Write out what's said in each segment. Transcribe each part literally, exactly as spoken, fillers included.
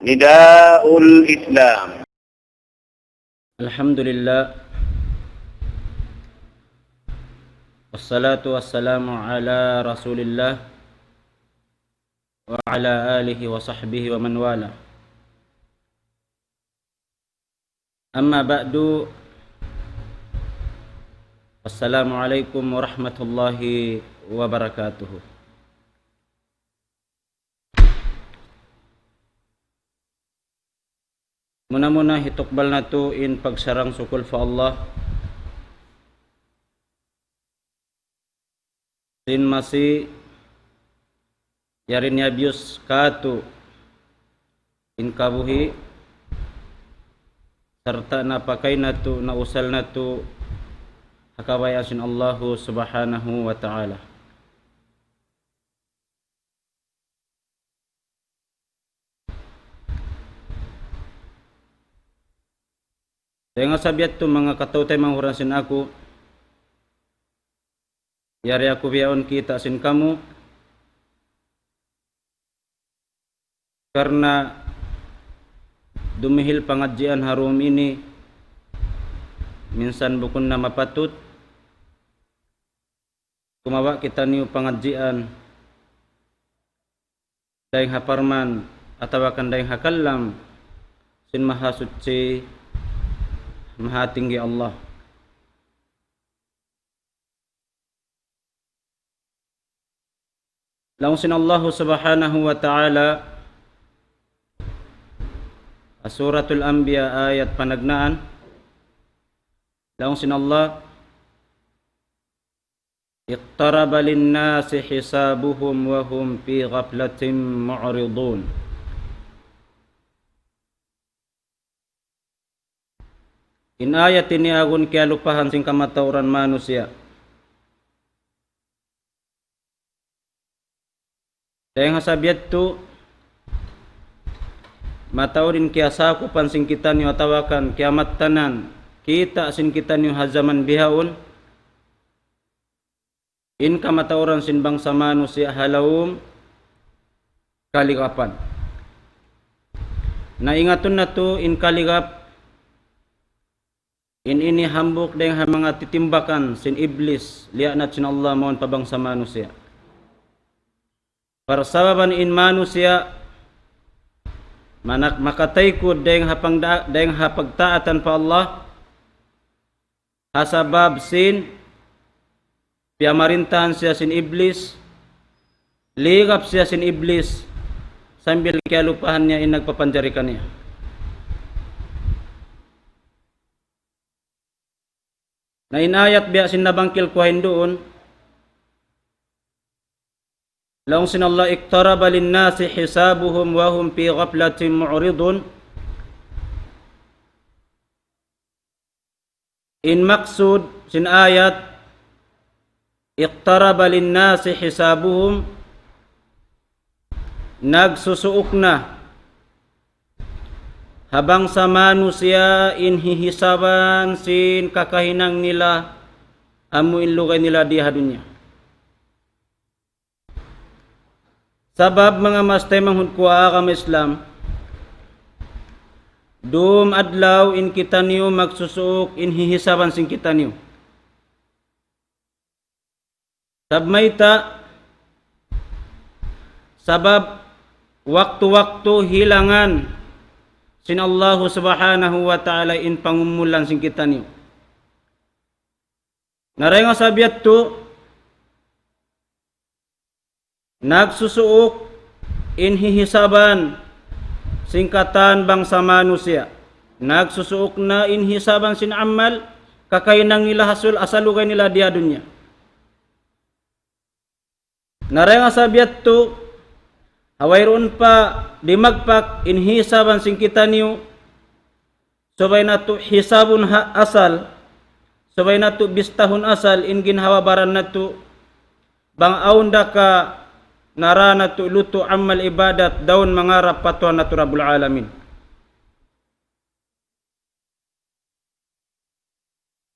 نداء الإسلام. الحمد لله. والصلاة والسلام على رسول الله وعلى آله وصحبه ومن والاه. أما بعد، السلام عليكم ورحمة الله وبركاته. Muna-muna hitukbal natu' in pagsarang-sukul pa Allah. Sin masi yari niya biyus katu' in kabuhi', sarta' napakay natu', nausal natu' ha kabayaan sin Allahu Subhanahu wa Ta'ala. Dayn ha sabab yadtu, manga kataw-taymanghuran sin aku, yari aku bihaun kita' sin kamu, karna' dumihil pangadjian ha dum ini, minsan bukun na mapatut, kumawa' kitaniyu pangadjian dayn ha parman atawa kan dayn ha kalam sin Mahasuchi, Mahatinggi Allah. Laung sin Allahu Subhanahu wa Ta'ala, Suratul Anbiya, ayat panagnaan, laung sin Allah, اقترب للناس حسابهم وهم في غفلة معرضون. In ayat ini agun kiyalupahan sin kamatauran manusiya'. Dayn ha sabab yadtu, mataud in kiyasakupan sin kitaniyu atawa kan kiyamattanan kita' sin kitaniyu ha jaman bihaun, in kamatauran sin bangsa manusiya' ha lawm kaligapan. Na ingatun natu' in kaligap, in ini hambuuk dayn ha manga titimbakan sin Iblis, liyaanat sin Allah mawn pa bangsa manusiya'. Parsababan in manusiya' manak-, makataykud dayn ha pangda-, dayn ha pagtaatan pa Allah, ha sabab sin piyamarintahan siya sin Iblis, ligap siya sin Iblis, sambil kiyalupahan niya in nagpapanjari kaniya. Na in ayat biya' sin nabangkil ku ha hinduun, laung sin Allah, اقترب للناس حسابهم وهم في غفلة معرضون. In maksud sin ayat, اقترب للناس حسابهم, nagsusuuk na ha bangsa manusiya' in hihisaban sin kakahinang nila, amu in lugay nila di ha dunya. Sabab manga maas taymanghud ku ha agama Islam, dum adlaw in kitaniyu magsusuuk in hihisaban sin kitaniyu. Sabab mayta', sabab waktu-waktu hilangan sin Allahu Subhanahu wa Ta'ala in pangumulan sin kitaniyu. Na dayn ha sabab yadtu, nagsusuuk in hihisaban sin katan bangsa manusiya'. Nagsusuuk na in hisaban sin amal, kakahinang nila hasul, asal lugay nila di ha dunya. Na dayn ha sabab yadtu, ha wayruun pa dimagpak in hisaban sin kitaniyu, subay natu' hisabun ha asal, subay natu' bistahun asal in ginhawa-baran natu', bang awn da ka nara natu' lutu' amal ibadat dayn mangarap pa Tuhan natu' Rabbul Alamin.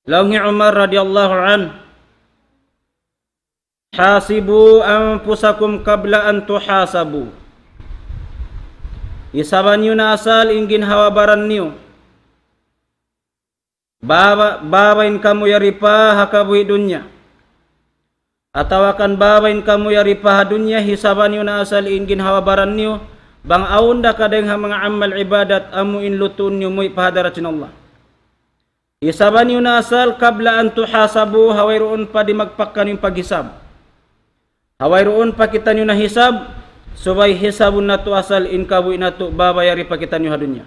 Laung hi Umar radiyallahu anhu, حاسبوا أنفسكم قبل أن تحاسبوا. Hisaban niyu na asal in ginhawa-baran niyu. Baba, baba in kamu yari pa ha kabuhi' dunya. Atawa kan baba in kamu yari pa ha dunya, hisaban niyu na asal in ginhawa-baran niyu, bang awn da ka dayng ha manga amal ibadat, amu in lutuun niyu muwi' pa hadarat sin Allah. Hisaban niyu na asal قبل أن تحاسبوا, ha wayruun pa dimagpak kaniyu in paghisab. Ha wayruun pa kitaniyu nahisab, subay hisabun natu' asal in kabuhi' natu' baba yari pa kitaniyu ha dunya.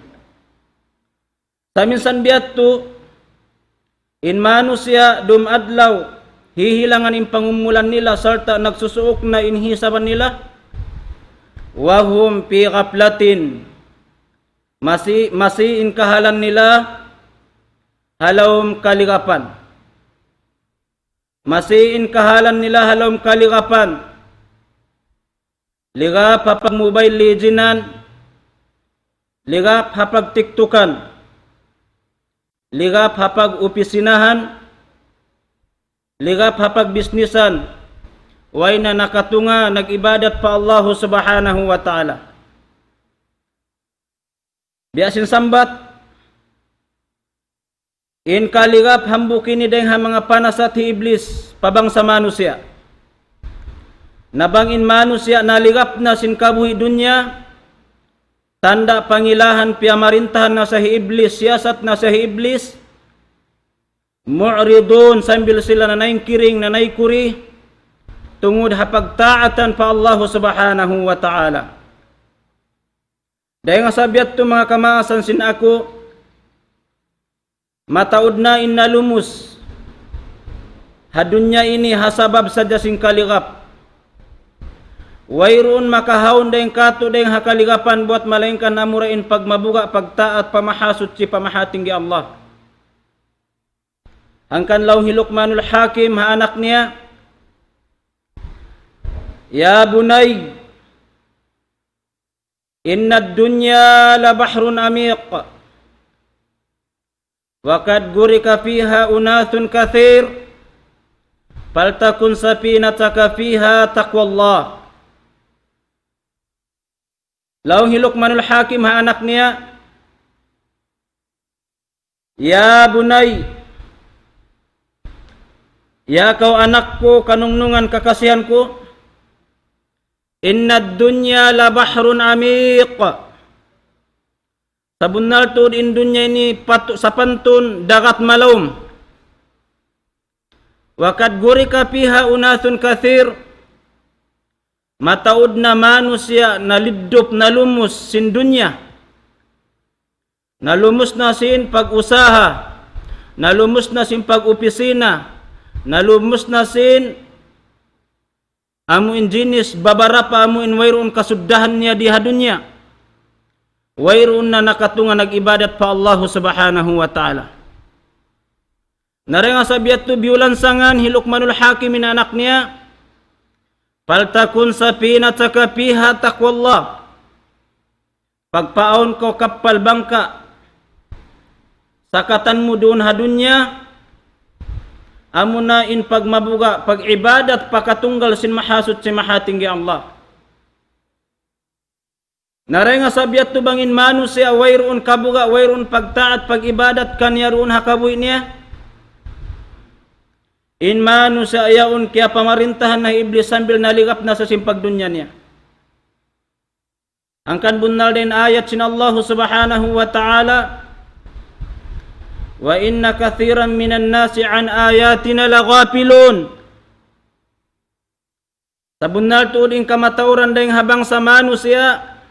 Sa' minsan biya' yadtu, in manusiya' dum adlaw, hihilangan in pangumulan nila, sarta' nagsusuuk na in hisaban nila. وهم في غفلة. Masi, masi in kahalan nila ha lawm kaligapan. Masi in kahalan nila ha lawm kaligapan. Ligap ha pag-Mobile Legendan, ligap ha pag-TikTokan, ligap ha pag-opisinahan, ligap ha pagbisnisan, way na nakatunga nag-ibadat pa Allahu Subhanahu wa Ta'ala. Biya' sin sambat, in kaligap hambuuk ini dayng ha manga panasat hi Iblis pa bangsa manusiya'. Na bang in manusiya' naligap na sin kabuhi' dunya, tanda' pangilahan piyamarintahan na sa hi Iblis, siyasat na sa hi Iblis, معرضون, sambil sila nanayngkiring, nanaykuri, tungud ha pagtaatan pa Allahu Subhanahu wa Ta'ala. Dayng ha sabab yadtu manga kamaasan sin aku, mataud na in nalumus ha dunya ini ha sabab sadja sin kaligap. Wayruun makahaun dayng kātu' dayng ha kaligapan buwat malaingkan amura in pagmabuga', pagtaat pa Mahasuchi, pa Mahatinggi Allah. Hangkan laung hi Luqmanul Hakim ha anak niya, يا بني إن الدنيا لبحر عميق وقد غرق فيها أناس كثير فلتكن سفينتك فيها تقوى الله. Laung hi Luqmanul Hakim ha anak niya, يا بني, ya kaw anak ku, kanungnungan kakasihan ku, إن الدنيا لبحر عميق. Sabunnal tuud in dunya ini patu-, sapantun dagat malawm. وقد غرق فيها أناس كثير. Mataud na manusiya' naliddup, nalumus sin dunya. Nalumus na sin pag-usaha, nalumus na sin pag-opisina, nalumus na sin amu in jinis, babarapa amu in wayruun kasuddahan niya di ha dunya. Wayruun na nakatunga nag-ibadat pa Allahu Subhanahu wa Ta'ala. Na dayng ha sabab yadtu biyulansangan hi Luqmanul Hakim in anak niya, فلتكن سفينتك فيها تقوى الله. Pagpaawn kaw kappal bangka', sakatan mu duun ha dunya, amuna in pagmabuga', pag-ibadat pa katunggal sin Mahasuchi Mahatinggi Allah. Na dayng ha sabab yadtu bang in manusiya' wayruun kabuga', wayruun pagtaat, pag-ibadat kaniya duun ha kabuhi' niya, in manusiya' yaun kiyapamarintahan na hi Iblis sambil naligap na sa sin pagdunya niya. Hangkan bunnal da in ayat sin Allahu Subhanahu wa Ta'ala, وإن كثيرا من الناس عن آياتنا لغافلون. Sabunnal tuud in kamatauran dayng ha bangsa manusiya',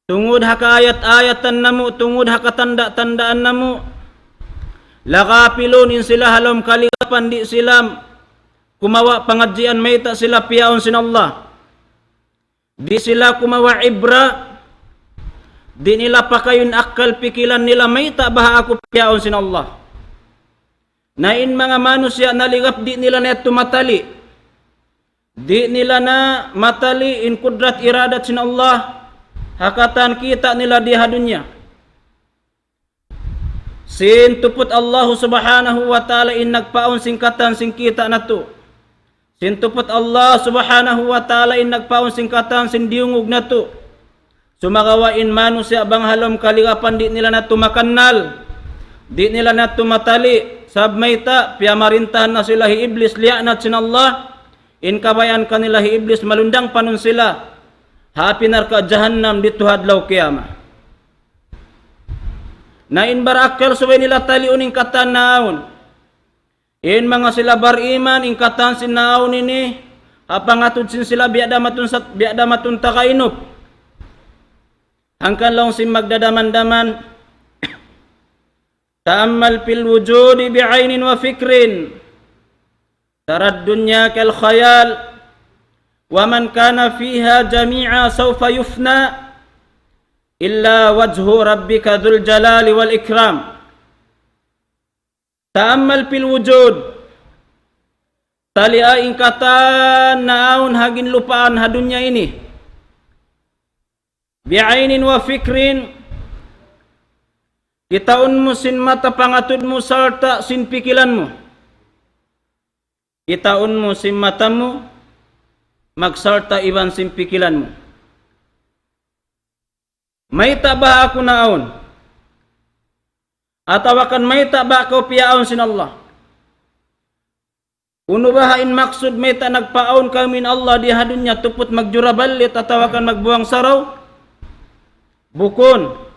tungud ha kaayat-ayatan namu', tungud ha katanda'-tandaan namu', لغافلون, in sila ha lawm kaligapan, di' sila kumawa' pangadjian mayta' sila piyaun sin Allah. Di' sila kumawa' ibra, di' nila pakayun akkal pikilan nila mayta' baha' aku piyaun sin Allah. Na in manga manusiya' naligap di' nila na yadtu matali'. Di' nila na matali' in kudrat iradat sin Allah, ha katan kita' nila di ha dunya. Sin tuput Allahu Subhanahu wa Ta'ala in nagpaawn sin katan sin kita' natu'. Sin tuput Allah Subhanahu wa Ta'ala in nagpaawn sin katan sin diyungug natu'. Sumagawa' in manusiya' bang ha lawm kaligapan di' nila na tumakannal, di' nila na tumatali, sabab mayta', piyamarintahan na sila hi Iblis, liyaanat sin Allah, in kabayaan kanila hi Iblis, malundang panun sila ha api narka' jahannam didtu ha adlaw kiyamat. Na in barakkal subay nila taliun in katan naawn. In manga sila bariman, in katan sin naawn ini, ha pangatud sin sila biya' da matun sat-, biya' da matun tagainup. Hangkan laung sin magdadaman-daman, تأمل في الوجود بعين وفكر، ترى الدنيا كالخيال، ومن كان فيها جميعا سوف يفنى، إلا وجه ربك ذو الجلال والإكرام. تأمل في الوجود. Taliya in katan naawn ha ginlupaan ha dunya ini. بعين وفكر, kitaun mu sin mata pangatud mu sarta' sin pikilan mu. Kitaun mu sin mata mu, magsarta' iban sin pikilan mu. Mayta' ba aku naawn? Atawa kan mayta' ba aku piyaawn sin Allah? Unu baha' in maksud mayta' nagpaawn kami in Allah di ha dunya tuput magjuraballit atawa kan magbuwang saraw? Bukun.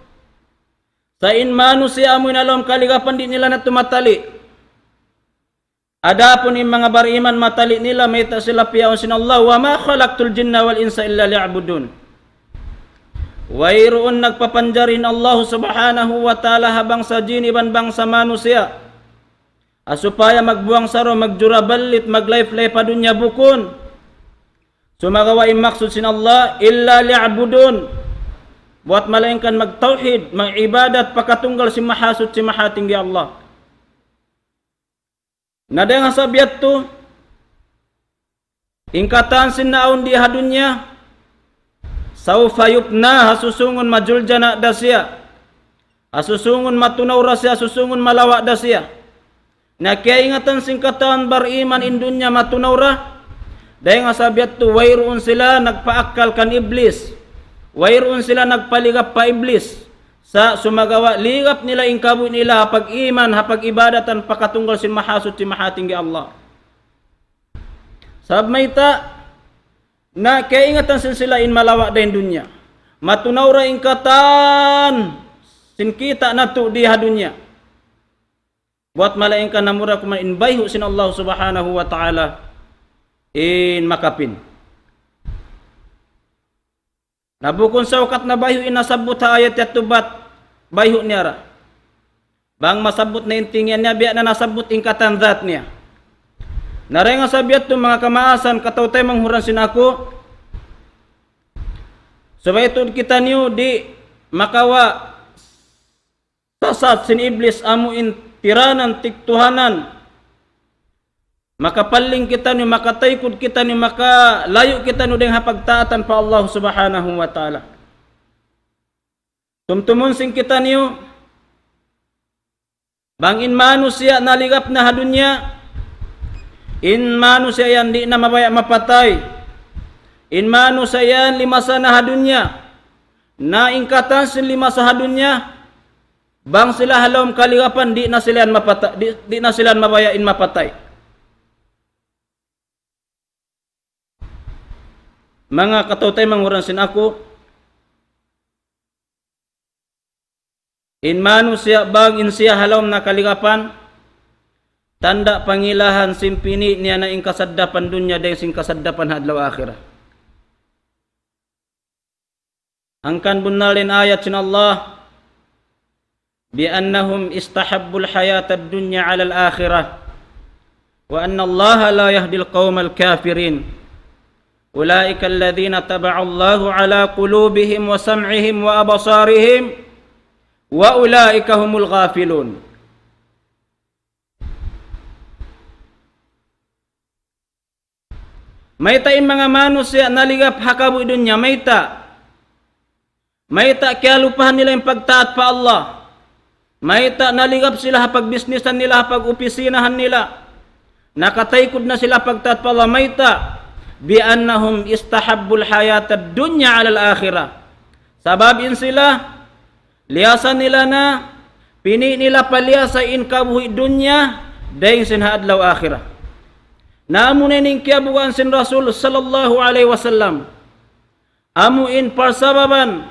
Sa' in manusiya' amu in ha lawm kaligapan di' nila na tumatali. Adapun in manga bariman matali nila mayta' sila piyaawn sin Allah, وما خلقت الجن والإنس إلا ليعبدون. Wayruun nagpapanjari in Allah subhanahu wa ta'ala ha bangsa jin iban bangsa manusiya'. Ha supaya magbuwang saraw, magjuraballit, maglayf-layf ha dunya, bukun. Sumagawa' in maksud sin Allah, إلا ليعبدون. Buwat malaingkan magtawhid, mag-ibadat, pakatunggal sin Mahasuchi Mahatinggi Allah. Na dayn ha sabab yadtu, in katan sin naawn di ha dunya, سوف يفنى, ha susungun majuljana' da siya. Ha susungun matunaw da siya, ha susungun malawa' da siya. Na kiyaingatan sin katan bariman in dunya matunaw da. Dayn ha sabab yadtu wayruun sila nagpaakkal kan Iblis. Wayruun sila nagpaligap pa Iblis. Sa' sumagawa' ligap nila in kabuhi' nila ha pag-iman, ha pag-ibadatan, pakatunggal sin Mahasuchi Mahatinggi Allah. Sabab mayta', na kiyaingatan sin sila in malawa' da in dunya. Matunaw da in katan sin kita' natu' di ha dunya. Buwat malaingkan namura kuman in bayhu' sin Allah subhanahu wa ta'ala in makapin. Na bukun saukat na bayhu' in nasabbut ha ayat yadtu bat bayhu' niya ra. Bang masabbut na in tingyan niya, biya' na nasabbut in katan dhat niya. Na dayn ha sabab yadtu manga kamaasan, kataw-taymanghuran sin aku, subay tuud kitaniyu di' makawa' sasat sin Iblis amu in tiranan, tigtuhanan. Makapaling kitaniyu, makataykud kitaniyu, makalayu' kitaniyu dayn ha pagtaatan pa Allah subhanahu wa ta'ala. Tumtumun sin kitaniyu, bang in manusiya' naligap na ha dunya, in manusiya' yan di' na mabaya' mapatay. In manusiya' yan limasa na ha dunya. Na in katan sin limasa ha dunya, bang sila ha lawm kaligapan, di' na sila yan mapata-, di', di' na sila yan mabaya' in mapatay. Manga kataw-taymanghuran sin aku, in manusiya' bang in siya ha lawm na kaligapan, tanda' pangilahan sin pini' niya na in kasaddapan dunya dayn sin kasaddapan ha adlaw akhirat. Hangkan bunnal in ayat sin Allah, بأنهم استحبوا الحياة الدنيا على الآخرة، وأن الله لا يهدي القوم الكافرين، أولئك الذين طبع الله على قلوبهم وسمعهم وأبصارهم، وأولئك هم الغافلون. Mayta' in manga manusiya' naligap ha kabuhi' dunya, mayta'. Mayta' kiyalupahan nila in pagtaat pa Allah. Mayta' naligap sila ha pagbisnisan nila, ha pag-opisinahan nila. Nakataykud na sila pagtaat pa Allah, mayta'. بأنهم استحبوا الحياة الدنيا على الآخرة. Sabab in sila, liyasa nila na, pini' nila paliyasa in kabuhi' dunya, dayn sin ha adlaw akhirat. Na amu na ini in kiyabugaan sin Rasul sallallahu alayhi wasallam. Amu in parsababan,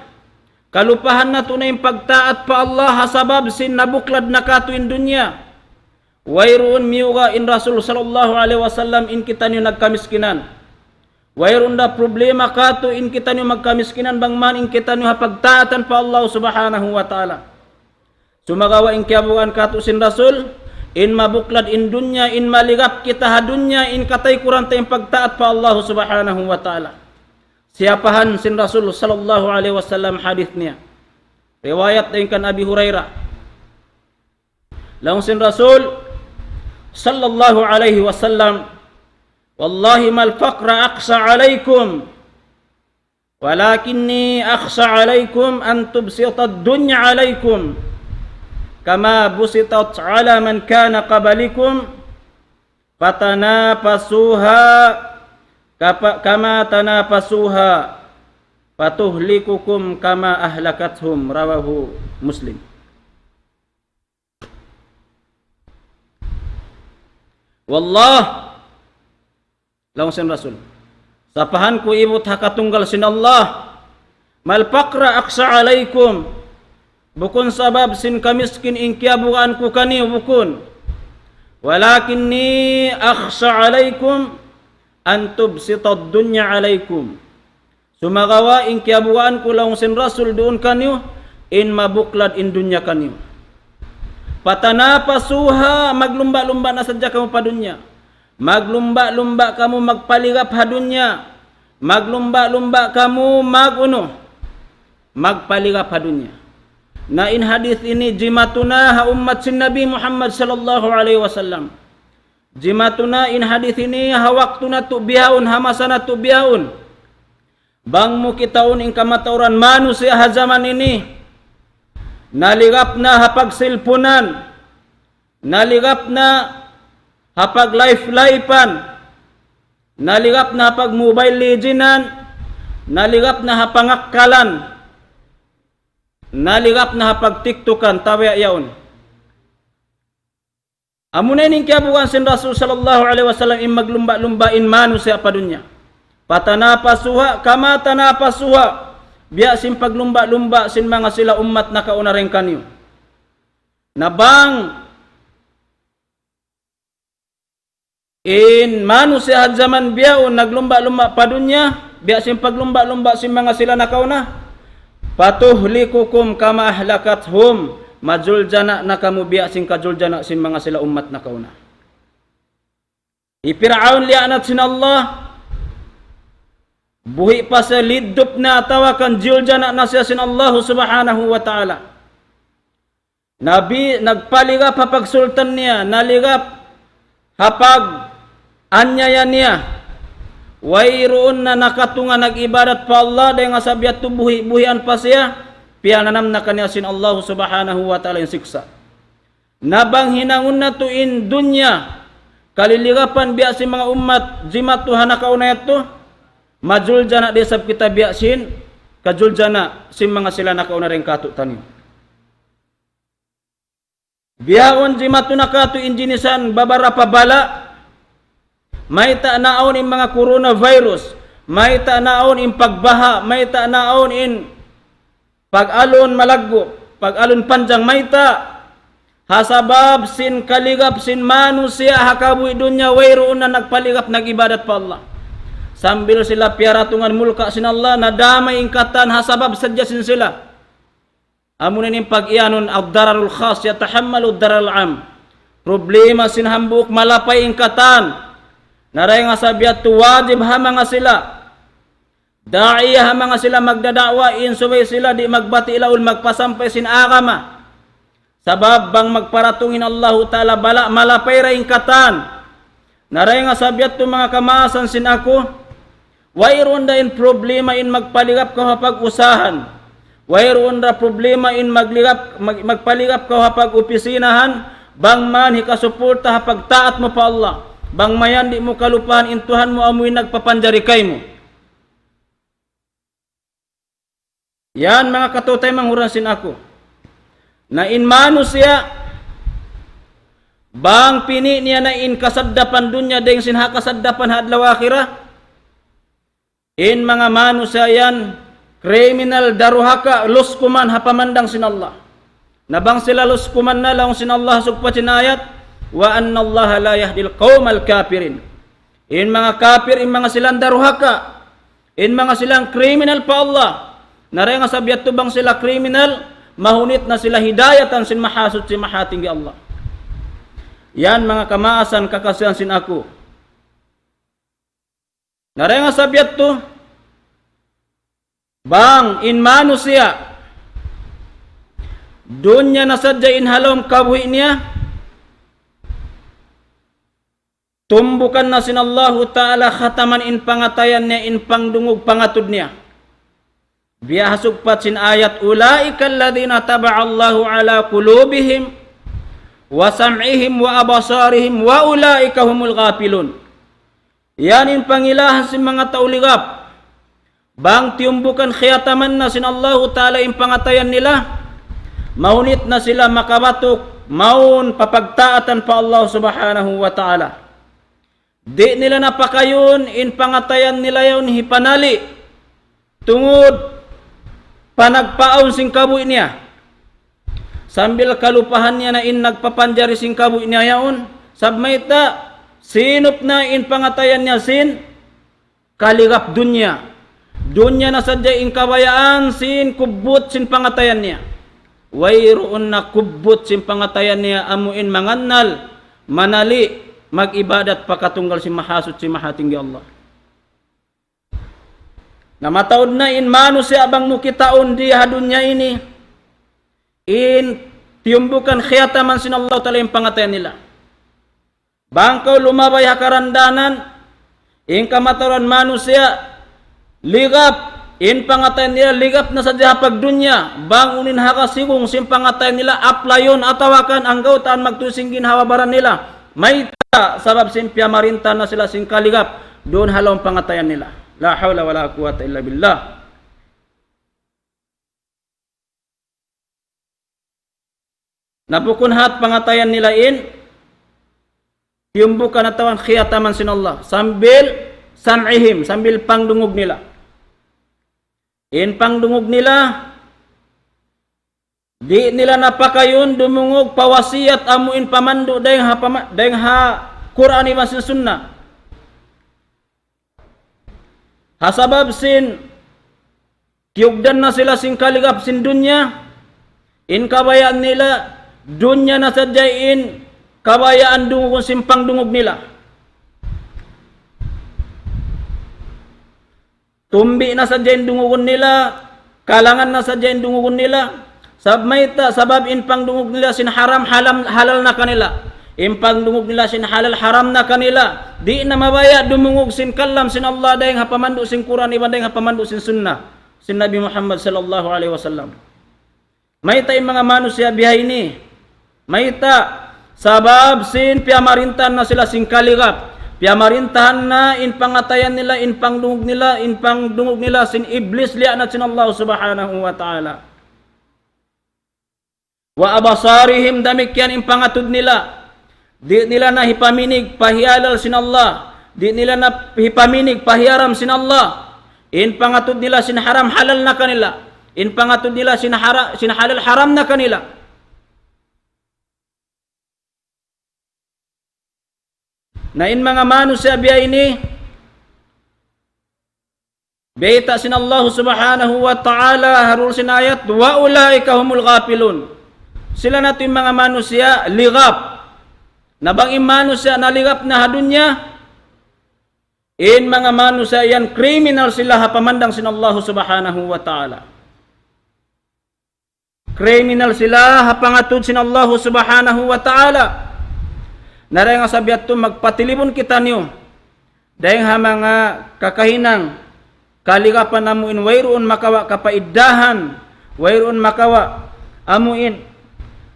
kalupahan natu' na in pagtaat pa Allah ha sabab sin nabuklad na katu' in dunya. Wayruun miyuga' in Rasul sallallahu alayhi wasallam in kitaniyu nagkamiskinan. Wayruun da problema katu' in kitaniyu magkamiskinan bang man in kitaniyu ha pagtaatan pa Allah subhanahu wa ta'ala. Sumagawa' in kiyabugaan katu' sin Rasul, in mabuklad in dunya, in maligap kita ha dunya, in kataykuran ta in pagtaat pa Allah subhanahu wa ta'ala. Siyapahan sin Rasul sallallahu alayhi wasallam hadith niya. Riwayat dayn kan Abi Hurairah. Laung sin Rasul sallallahu alayhi wasallam, والله ما الفقر أخشى عليكم ولكني أخشى عليكم أن تبسط الدنيا عليكم كما بسطت على من كان قبلكم فتنافسوها كما تنافسوها فتهلككم كما أهلكتهم رواه مسلم. Wallah, laung sin Rasul, sapahan ku ibut ha katunggal sin Allah, ما الفقر أخشى عليكم, bukun sabab sin kamiskin in kiyabugaan ku kaniyu, bukun. ولكني أخشى عليكم أن تبسط الدنيا عليكم. Sumagawa' in kiyabugaan ku laung sin Rasul duun kaniyu, in mabuklad in dunya kaniyu. فتنافسوها, maglumba'-lumba' na sadja kamu pa dunya. Maglumba'-lumba' kamu magpaligap ha dunya. Maglumba'-lumba' kamu mag-unu, magpaligap ha dunya. Na in hadith ini jimatu na ha ummat sin Nabi Muhammad sallallahu alayhi wasallam. Jimatu na in hadith ini ha waktu natu' bihaun, ha masa natu' bihaun. Bang mu kitaun in kamatauran manusiya' ha jaman ini, naligap na ha pagsilpunan, naligap na ha pag-life-lifean, naligap na ha pag-Mobile Legendan, naligap na ha pangakkalan, naligap na ha pag-TikTokan, tabiya' yaun. Amuna ini in kiyabugaan sin Rasul sallallahu alayhi wasallam, in maglumba'-lumba' in manusiya' pa dunya. فتنافسوها كما تنافسوها. Biya' sin paglumba'-lumba' sin manga sila ummat nakauna dayn kaniyu. Na bang in manusiya' ha jaman bihaun naglumba'-lumba' pa dunya, biya' sin paglumba'-lumba' sin manga sila nakauna, فتهلككم كما أهلكتهم, majuljana' na kamu biya' sin kajuljana' sin manga sila ummat nakauna. Hi Pir'aun liya'nat sin Allah, buhi' pa siya, liddup na atawa kan juljana' na siya sin Allah subhanahu wa ta'ala. Nabi, nagpaligap ha pagsultan niya, naligap ha pag-anyaya niya. Wayruun na nakatunga' nag-ibadat pa Allah, dayn ha sabab yadtu buhi'-buhian pa siya, piyananam na kaniya sin Allah subhanahu wa ta'ala in siksa'. Na bang hinangun natu' in dunya, kaliligapan biya' sin manga ummat jimatu ha nakauna yadtu, majuljana' da isab kita biya' sin kajuljana' sin manga sila nakauna dayn kātu'niyu. Bihaun jimatu na kātu' in jinisan babarapa bala', mayta' na awn in manga coronavirus, mayta' na awn in pagbaha', mayta' na awn in pag-alun malaggu', pag-alun panjang, mayta'. Ha sabab sin kaligap sin manusiya' ha kabuhi' dunya, wayruun na nagpaligap nag-ibadat pa Allah. Sambil sila piyaratungan mulka' sin Allah, nadamay in katan ha sabab sadja sin sila. Amuna in pag-iyanun الضرر الخاص يتحمل الضرر العام. Problema sin hambuuk malapay in katan. Na dayn ha sabab yadtu wajib ha manga sila da'iya, ha manga sila magdada'wa, in subay sila di' magbati' laul magpasampay sin agama. Sabab bang magparatung in Allahu Ta'ala bala', malapay da in katan. Na dayn ha sabab yadtu manga kamaasan sin aku, wayruun da in problema in magpaligap kaw ha pag-usahan. Wayruun da problema in magligap, mag-, magpaligap kaw ha pag-opisinahan, bang man hikasuporta ha pagtaat mu pa Allah. Bang mayan di' mu kalupahan in Tuhan mu amu in nagpapanjari kaymu. Yan manga kataymanghuran sin aku. Na in manusiya', bang pini' niya na in kasaddapan dunya dayng sin ha kasaddapan ha adlaw akhirat, in manga manusiya' yan, kriminal daruhaka, luskuman ha pamandang sin Allah. Na bang sila luskuman na laung sin Allah sugpat sin ayat, وَأَنَّ اللَّهَ لَا يَهْدِي الْقَوْمَ الْكَافِرِينَ. In manga kapir, in manga silang daruhaka, in manga silang kriminal pa Allah. Na dayng ha sabab yadtu bang sila kriminal, mahunit na sila hidayatan sin Mahasuchi Mahatinggi Allah. Yan manga kamaasan kakasihan sin aku. Na dayng ha sabab yadtu, bang in manusiya', dunya na sadja in ha lawm kabuhi' niya, tumbukan na sin Allahu Ta'ala khataman in pangatayan niya, in pangdungug pangatud niya. Biya' ha sugpat sin ayat, أُولَٰئِكَ الَّذِينَ طَبَعَ اللَّهُ عَلَىٰ قُلُوبِهِمْ وَسَمْعِهِمْ وَأَبْصَارِهِمْ وَأُولَٰئِكَ هُمُ الْغَافِلُونَ. Yan in pangilahan sin manga tau ligap. Bang tiyumbukan khiyataman na sin Allahu Ta'ala in pangatayan nila, mahunit na sila makabatuk, mawn pa pagtaatan pa Allah Subhanahu wa Ta'ala. Di' nila na pakayun in pangatayan nila yaun hipanali', tungud pa nagpaawn sin kabuhi' niya. Sambil kalupahan niya na in nagpapanjari sin kabuhi' niya yaun, sabab mayta', sinup na in pangatayan niya sin kaligap dunya. Dunya na sadja in kabayaan sin kubbut sin pangatayan niya. Wayruun na kubbut sin pangatayan niya amu in mangannal, manali', mag-ibadat pa katunggal sin Mahasuchi Mahatinggi Allah. Na mataud na in manusiya' bang mu kitaun di ha dunya ini, in tiyumbukan khiyataman sin Allah Ta'ala in pangatayan nila. Bang kaw lumabay ha karandanan, in kamatauran manusiya', ligap, in pangatayan nila, ligap na sadja ha pagdunya, bang unu in ha kasigung sin pangatayan nila, aplayun, atawa kan anggawtaan magtuy sin ginhawa-baran nila, mayta', sabab sin piyamarintahan na sila sin kaligap, duun ha lawm pangatayan nila. لا حول ولا قوة إلا بالله. Na bukun hat pangatayan nila in, tiyumbukan atawa khiyataman sin Allah. Sambil سَمْعِهِمْ, sambil pangdungug nila. In pangdungug nila, di' nila na pakayun dumungug pa wasiyat amu in pamandu' dayng ha pama-, dayng ha Qur'an iban sin Sunnah. Ha sabab sin, tiyugdan na sila sin kaligap sin dunya, in kabayaan nila, dunya na sadja in kabayaan dungugun sin pangdungug nila. Tumbi na sadja in dungugun nila, kalangan na sadja in dungugun nila. Sabab mayta', sabab in pangdungug nila sin haram, halam, halal na kanila. In pangdungug nila sin halal, haram na kanila. Di' na mabaya' dumungug sin kalam sin Allah dayng ha pamandu' sin Qur'an iban dayng ha pamandu' sin Sunnah sin Nabi Muhammad sallallahu alayhi wasallam. Mayta' in manga manusiya' biya' ini? Mayta', sabab sin piyamarintahan na sila sin kaligap. Piyamarintahan na in pangatayan nila, in pangdungug nila, in pangdungug nila sin Iblis, liyaanat sin Allah Subhanahu wa Ta'ala. وَأَبْصَارِهِمْ, damikkiyan in pangatud nila. Di' nila na hipaminig pa hiyalal sin Allah. Di' nila na hipaminig pa hiyaram sin Allah. In pangatud nila sin haram halal na kanila. In pangatud nila sin hara-, sin halal haram na kanila. Na in manga manusiya' biya' ini, bayta' sin Allah Subhanahu wa Ta'ala ha duun sin ayat, وَأُولَٰئِكَ هُمُ الْغَافِلُونَ. Sila na tuud in manga manusiya' ligap. Na bang in manusiya' naligap na ha dunya, in manga manusiya' yan kriminal sila ha pamandang sin Allah Subhanahu wa Ta'ala. Kriminal sila ha pangatud sin Allah Subhanahu wa Ta'ala. Na dayng ha sabab yadtu magpatilibun kitaniyu dayng ha manga kakahinang kaligapan amu in wayruun makawa' kapaiddahan, wayruun makawa' amu in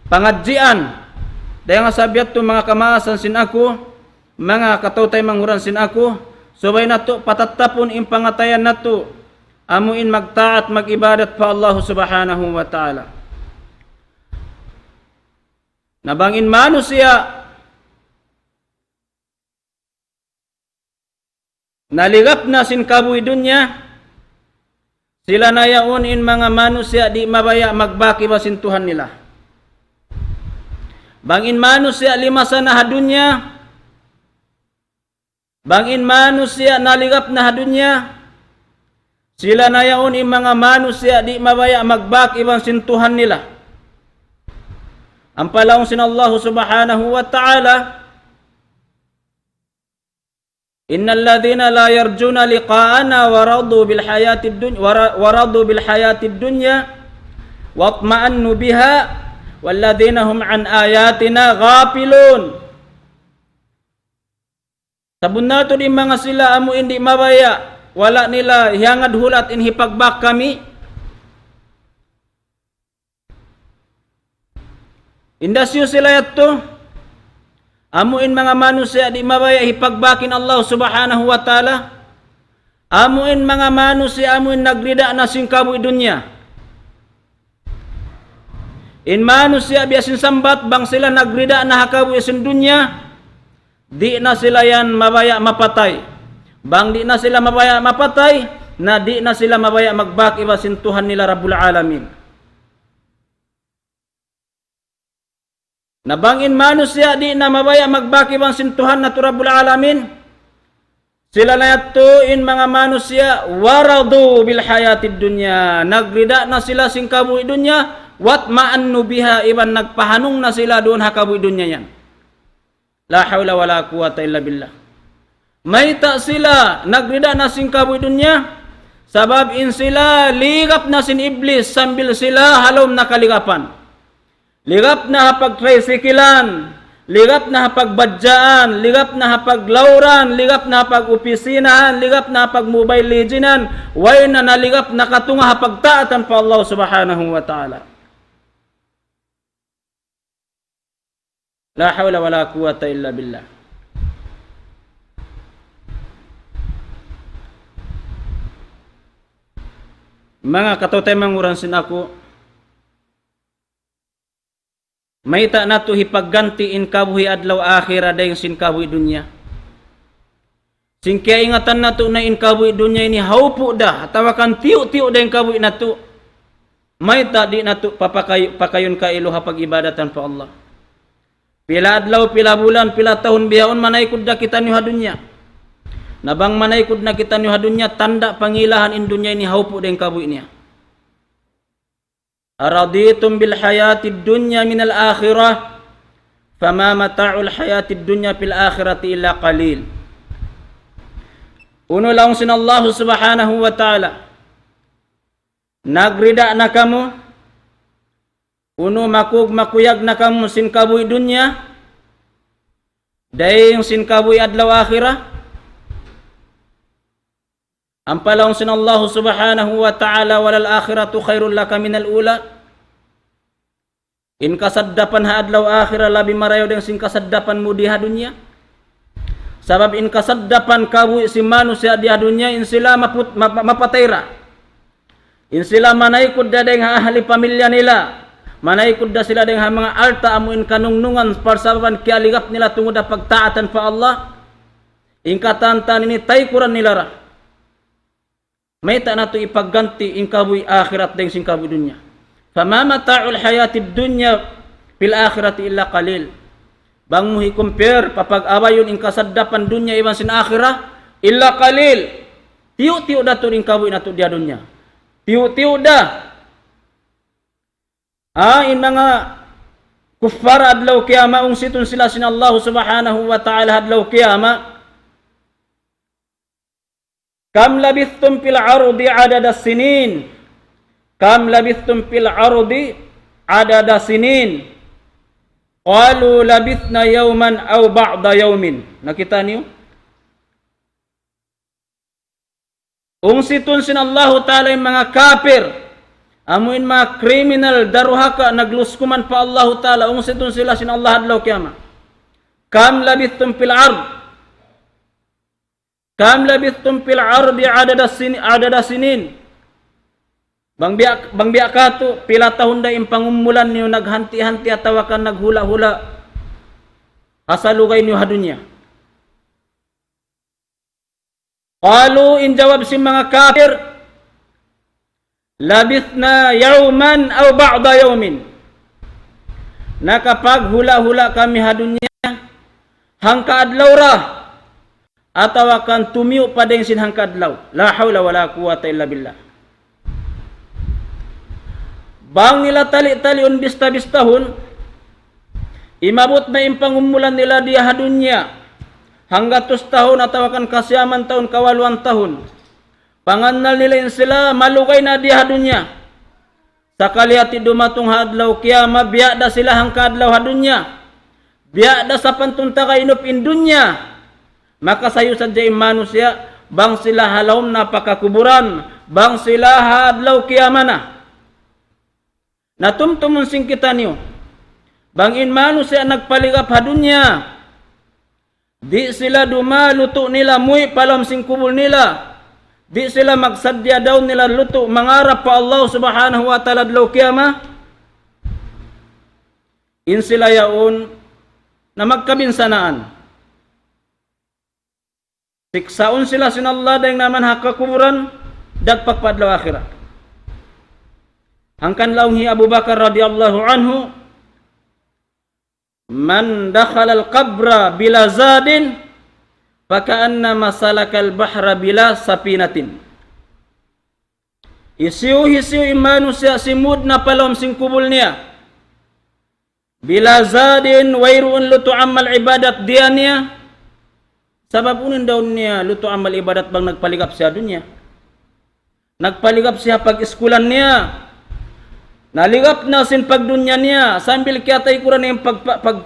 pangadjian. Dayng ha sabab yadtu manga kamaasan sin aku, manga kataymanghuran sin aku, subay natu' patattapun in pangatayan natu'. amu in magtaat, mag-ibadat pa Allah Subhanahu wa Ta'ala. Na bang in manusiya' naligap na sin kabuhi' dunya, sila na yaun in manga manusiya' di' mabaya' magbak iban sin Tuhan nila. Bang in manusiya' limasa na ha dunya, bang in manusiya' naligap na ha dunya, sila na yaun in manga manusiya' di' mabaya' magbak iban sin Tuhan nila. Ampa laung sin Allah Subhanahu wa Ta'ala, إن الذين لا يرجون لقاءنا ورضوا بالحياة الدنيا ورضوا بالحياة الدنيا واطمأنوا بها والذين هم عن آياتنا غافلون. Sabunnal tuud in manga sila amu in di' mabaya', wala' nila hiyangad hulat in hipagbak kami. Indasiyu sila yadtu, amu in manga manusiya' di' mabaya' hipagbak in Allah Subhanahu wa Ta'ala, amu in manga manusiya' amu in nagrida na sin kabuhi' dunya. In manusiya' biya' sin sambat, bang sila nagrida na ha kabuhi' sin dunya, di' na sila yan mabaya' mapatay. Bang di' na sila mabaya' mapatay, na di' na sila mabaya' magbak iban sin Tuhan nila Rabbul Alamin. Na bang in manusiya' di' na mabaya' magbak iban sin Tuhan natu' Rabbul Alamin, sila na yadtu in manga manusiya', ورضوا بالحياة الدنيا, nagrida na sila sin kabuhi' dunya, واطمأنوا بها, iban nagpahanung na sila duun ha kabuhi' dunya yan. لا حول ولا قوة إلا بالله. Mayta' sila nagrida na sin kabuhi' dunya? Sabab in sila ligap na sin Iblis sambil sila ha lawm na kaligapan. Ligap na ha pagtricyclean, ligap na ha pagbadjaan, ligap na ha paglawran, ligap na ha pag-opisinahan, ligap na ha pag-Mobile Legendan, way na naligap nakatunga' ha pagtaatan pa Allah Subhanahu wa Ta'ala. لا حول ولا قوة إلا بالله. Manga kataw-taymanghuran sin aku, mayta' natu' hipagganti' in kabuhi' adlaw akhirat dayn sin kabuhi' dunya? Sin kiyaingatan natu' na in kabuhi' dunya ini hawpu' da, atawa kan tiyu'-tiyu' da in kabuhi' natu'. Mayta' di' natu' papakay-, pakayun kailu ha pag-ibadatan pa Allah. Pila adlaw, pila bulan, pila tahun bihaun manaykud da kitaniyu ha dunya. Na bang manaykud na kitaniyu ha dunya, tanda' pangilahan in dunya ini hawpu' da in kabuhi' niya. أرضيتم بالحياة الدنيا من الآخرة فما متاع الحياة الدنيا في الآخرة إلا قليل. Unu laung sin Allah Subhanahu wa Ta'ala, nagrida na kamu, unu makug-, makuyag na kamu sin kabuhi' dunya, dayn sin kabuhi' adlaw akhirat? Ampa laung sin Allah Subhanahu wa Ta'ala, وللآخرة خير لك من الأولى. In kasaddapan ha adlaw akhirat labi marayaw dayn sin kasaddapan mu di ha dunya. Sabab in kasaddapan kabuhi' sin manusiya' di ha dunya, in sila maput-, map-, mapatay ra. In sila manaykud da dayn ha ahli pamilya nila. Manaykud da sila dayn ha manga alta' amu in kanungnungan parsababan kiyaligap nila tungud ha pagtaatan pa Allah. In katan-katan ini taykuran nila ra. Mayta' natu' ipagganti' in kabuhi' akhirat dayn sin kabuhi' dunya? فما متاع الحياة الدنيا في الآخرة إلا قليل. Bang mu hi-compare, papag-abayun in kasaddapan dunya iban sin akhirat, إلا قليل. Tiyu'-tiyu' da tuud in kabuhi' natu' di ha dunya. Tiyu'-tiyu' da. Ah, in manga kuffar adlaw kiyamat, ungsitun sila sin Allah Subhanahu wa Ta'ala adlaw kiyamat. كم لبثتم في الأرض عدد سنين. كم لبثتم في الأرض عدد سنين. قالوا لبثنا يوما أو بعض يوم. Nakita' niyu? Ungsitun sin Allahu Ta'ala in manga kapir, amu in manga kriminal, daruhaka, nagluskuman pa Allahu Ta'ala, ungsitun sila sin Allah adlaw kiyamat. كم لبثتم في الأرض. كم لبثتم في الأرض عدد السن-، عدد سنين. Bang biya', bang biya' katu', pila tahun da in pangumulan niyu naghanti-hanti atawa kan naghula'-hula' ha salugay niyu ha dunya. Qalu, in jawab sin manga kapir, labithna yawman aw ba'da yawmin. Nakapaghula'-hula' kami ha dunya, hangka adlaw ra, atawa kan tumiyu' pa dayn sin hangka adlaw. La hawla wala quwwata illa billah. Bang nila tali-taliun bista-bistahun, imabut na in pangumulan nila dii ha dunya, hanggatus tahun atawa kan kasiyaman tahun, kawaluan tahun. Pangannal nila in sila malugay na dii ha dunya. Sakali hati dumatung ha adlaw kiyamat, biya' da sila hangka adlaw ha dunya. Biya' da sapantun taga inup in dunya. Makasayu sadja in manusiya', bang sila ha lawm na pakakuburan, bang sila ha adlaw kiyamat na. Na tumtumun sin kitaniyu. Bang in manusiya' nagpaligap ha dunya, di' sila duma lutu' nila muwi' pa lawm sin kubul nila. Di' sila magsaddiya daun nila lutu' mangarap pa Allah Subhanahu wa Ta'ala adlaw kiyamat. In sila yaun na magkabinsanaan. Siksaun sila sin Allah dayn ha manga kakuburan, dagpak pa adlaw akhirat. Hangkan laung hi Abu Bakar radiyallahu anhu, من دخل القبر بلا زاد فكأنما سلك البحر بلا سفينة. Hisiyu-hisiyu in manusiya' simud na pa lawm sin kubul niya bila zadin, wayruun lutu' amal ibadat diya niya. Sabab unu in daun niya lutu' amal ibadat bang nagpaligap siya ha dunya. Nagpaligap siya ha pag-iskulan niya. Naligap na sin pagdunya niya, sambil kiyataykuran niya in pag, pag,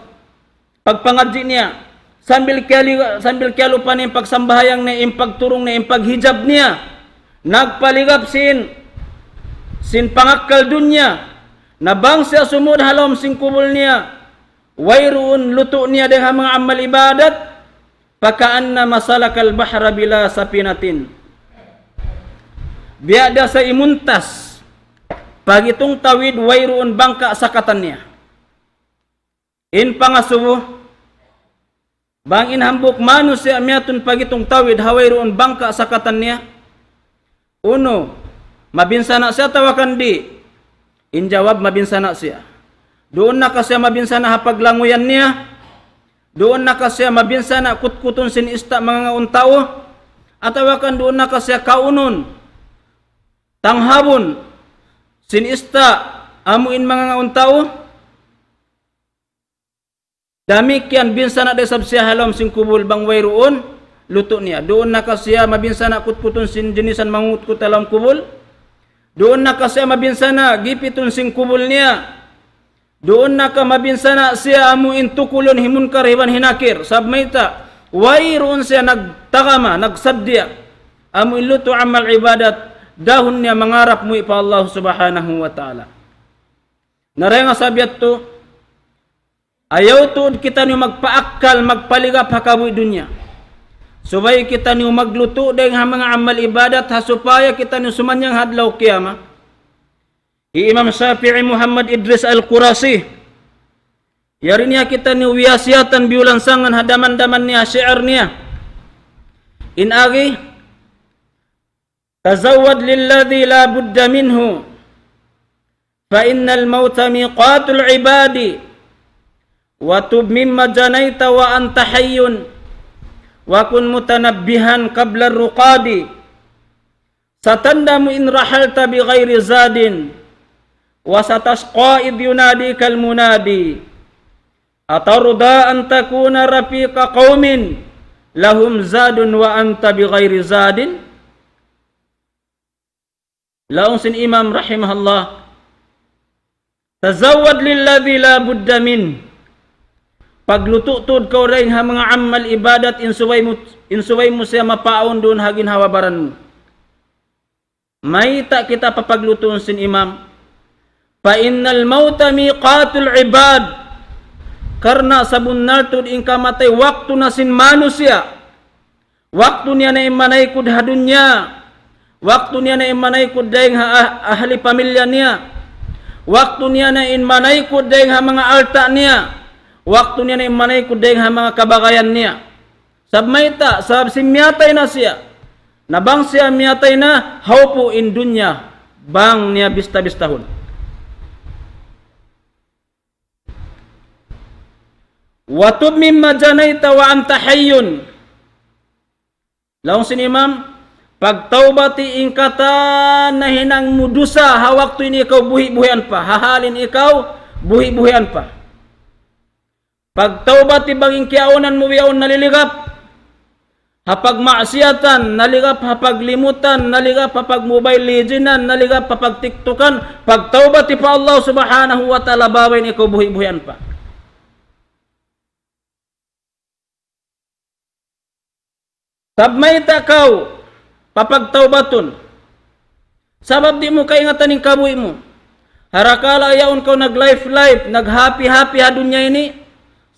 pagpangadji' niya. Sambil kiyaliga-, sambil kiyalupa niya in pagsambahayang niya, in pagturung niya, in paghijab niya. Nagpaligap sin, sin pangakkal dunya. Na bang siya sumud ha lawm sin kubul niya, wayruun lutu' niya dayn ha manga amal ibadat, فكأنما سلك البحر بلا سفينة. Biya' da sa imuntas pa gitung tawid wayruun bangka' sakatan niya. In pangasubu, bang in hambuuk manusiya' miyatun pa gitung tawid ha wayruun bangka' sakatan niya, unu, mabinsana' siya atawa kan di'? In jawab, mabinsana' siya. Duun na ka siya mabinsana' ha paglanguyan niya? Duun na ka siya mabinsana' kutkutun sin ista' mangangaun tau? Atawa kan duun na ka siya kaunun, tanghabun sin ista' amu in mangangaun tau? Damikkiyan binsana' da isab siya ha lawm sin kubul bang wayruun lutu' niya. Duun na ka siya mabinsana' kutkutun sin jinisan mangutkut ha lawm kubul. Duun na ka siya mabinsana' gipitun sin kubul niya. Duun na ka mabinsana' siya amu in tukulun hi Munkar iban hi Nakir. Sabab mayta', wayruun siya nagtagama, nagsaddiya amu in lutu' amal ibadat, dahun niya mangarap muwi' pa Allah Subhanahu wa Ta'ala. Na dayn ha sabab yadtu, ayaw tuud kitaniyu magpaakkal, magpaligap ha kabuhi' dunya. Subay kitaniyu maglutu' dayn ha manga amal ibadat ha supaya kitaniyu sumanyang ha adlaw kiyamat. Hi Imam Shafi'i Muhammad Idris Al-Qurashi, yari niya kitaniyu wiyasiyatan biyulansangan ha daman-daman niya, shi'r niya. In agi, تزود للذي لا بد منه، فإن الموت ميقات العباد، وتب مما جنيت وأنت حي، وكن متنبها قبل الرقاد، ستندم إن رحلت بغير زاد، وستشقى إذ يناديك المنادي، أترضى أن تكون رفيق قوم لهم زاد وأنت بغير زاد؟ Laung sin Imam rahimahullah, تزود للذي لا بد منه. Paglutu' tuud kaw dayn ha manga amal ibadat in subay mu, in subay mu siya mapaawn duun ha ginhawa-baran mu. Mayta' kita papaglutuun sin Imam? فإن الموت ميقات العباد. Karna' sabunnal tuud in kamatay waktu na sin manusiya'. Waktu niya na in manaykud ha dunya. Waktu niya na in manaykud dayn ha ah-, ahli pamilya niya. Waktu niya na in manaykud dayn ha manga alta' niya. Waktu niya na in manaykud dayn ha manga kabagayan niya. Sabab mayta', sabab sin miyatay na siya. Na bang siya miyatay na, hawpu' in dunya, bang niya bista-bistahun. وتب مما جنيت وأنت حي. Laung sin imam, pagtawbati in katan nahinang mu dusa ha waktu ini ikaw buhi'-buhian pa, ha hal ini ikaw buhi'-buhian pa. Pagtawbati bang in kiyaunan mu bihaun naliligap ha pagmaksiyatan, naligap ha paglimutan, naligap ha pag-Mobile Legendan, naligap ha pag-TikTokan, pagtawbati pa Allah Subhanahu wa Ta'ala, bang ikaw buhi'-buhian pa. Sabab mayta' kaw papagtawbatun? Sabab di' mu kaingatan in kabuhi' mu. Harakala yaun kaw nag-life-life, nag-happy-happy ha dunya ini,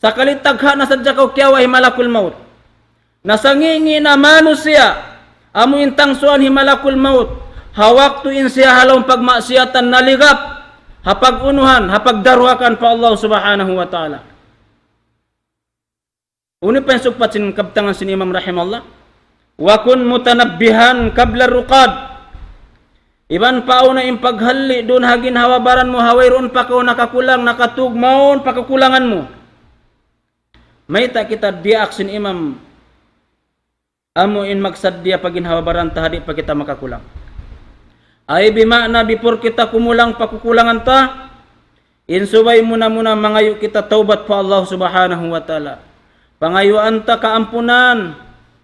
sakali tagha' na sadja kaw kiyawa' hi Malakul Maut. Na sangi'-ngi' na manusiya', amu in tangsuan hi Malakul Maut, ha waktu in siya ha lawm pagmaksiyatan naligap, ha pag-unuhan, ha pagdaruhakan pa Allah Subhanahu wa Ta'ala. Unu pa in sugpat sin kabtangan sin Imam rahimahullah? وكن متنبها قبل الرقاد. Iban pauna in paghalli' duun ha ginhawa-baran mu, ha wayruun pa kaw nakakulang, nakatug, mawn pa kakulangan mu. Mayta' kita diyaak sin Imam, amu in magsaddiya pa ginhawa-baran ta ha di' pa kita makakulang. Ay bima'na before kita kumulang pa kakulangan ta, in subay muna-muna mangayu' kita tawbat pa Allah Subhanahu wa Ta'ala. Pangayuan ta kaampunan,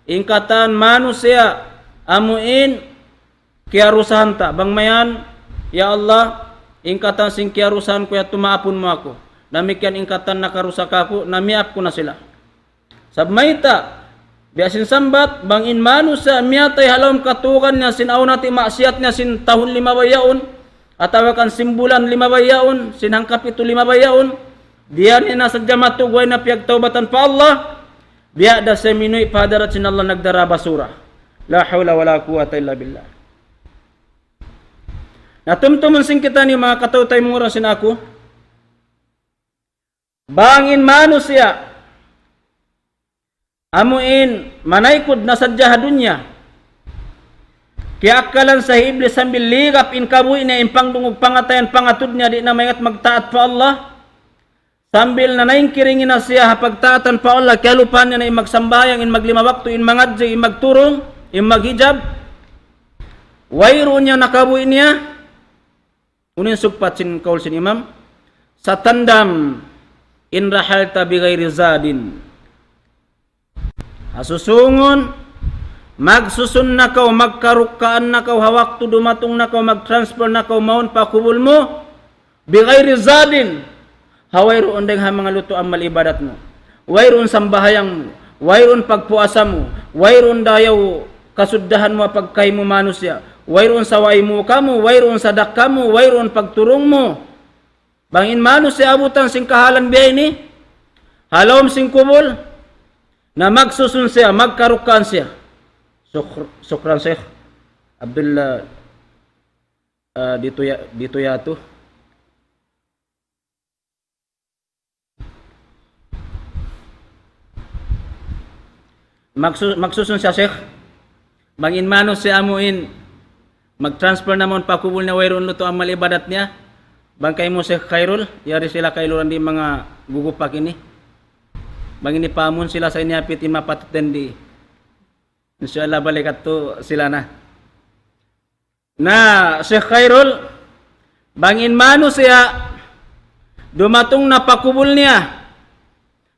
in katan manusiya', amu in kiyarusahan ta. Bang mayan, "Ya Allah, in katan sin kiyarusahan ku yadtu maapun mu aku. Damikkiyan in katan nakarusak aku, na miyaap ku na sila." Sabab mayta', biya' sin sambat, bang in manusiya' miyatay ha lawm katugan niya sin awn hati maksiyat niya sin tahun limabay yaun, atawa kan sin bulan limabay yaun, sin hangkapitu limabay yaun, di' niya na sadja matug way na piyagtawbatan pa Allah, biya' da siya minuwi' pa hadarat sin Allah nagdara basura. لا حول ولا قوة إلا بالله. Na tumtumun sin kitaniyu manga kataw-taymanghuran sin aku, bang in manusiya', amu in manaykud na sadja ha dunya, kiyaakkalan sa hi Iblis sambil ligap in kabuhi' niya, in pangdungug pangatayan pangatud niya, di' na maingat magtaat pa Allah. Sambil na naingkiring na siya ha pagtaatan pa Allah, kiyalupahan niya na in magsambahayang, in maglima waktu, in mangadji', in magturung, in maghijab. Wayruun niya na kabuhi' niya. Unu in sugpat sin kaul sin imam? ستندم إن رحلت بغير زاد. Ha susungun, magsusun na kaw, magkarukkaan na kaw, ha waktu dumatung na kaw, mag-transfer na kaw, mawn pa kubul mu, بغير زاد, ha wayruun dayng ha manga lutu' amal ibadat mu, wayruun sambahayang mu, wayruun pagpuasa mu, wayruun dayaw kasuddahan mu ha pagkahi mu manusiya', wayruun sa way mu kamu, wayruun sadakka mu, wayruun pagturung mu. Bang in manusiya' abutan sin kahalan biya' ini, ha lawm sin kubul, na magsusun siya, magkarukkaan siya. Suk-, sukran, Sheikh Abdullah, ah, dito ya, dito yato. Magsu-, magsusun siya, Sheikh. Bang in manusiya' amu in mag-transfer na mawn pa kubul niya, wayruun lutu' amal ibadat niya. Bang kaymu, Sheikh Khairul, yari sila kailuran di' manga gugupak ini. Bang ini pamun sila sa' ini hapit in mapatut din di'. Insya Allah balik katu' sila na. Na, Sheikh Khairul, bang in manusiya' dumatung na pa kubul niya,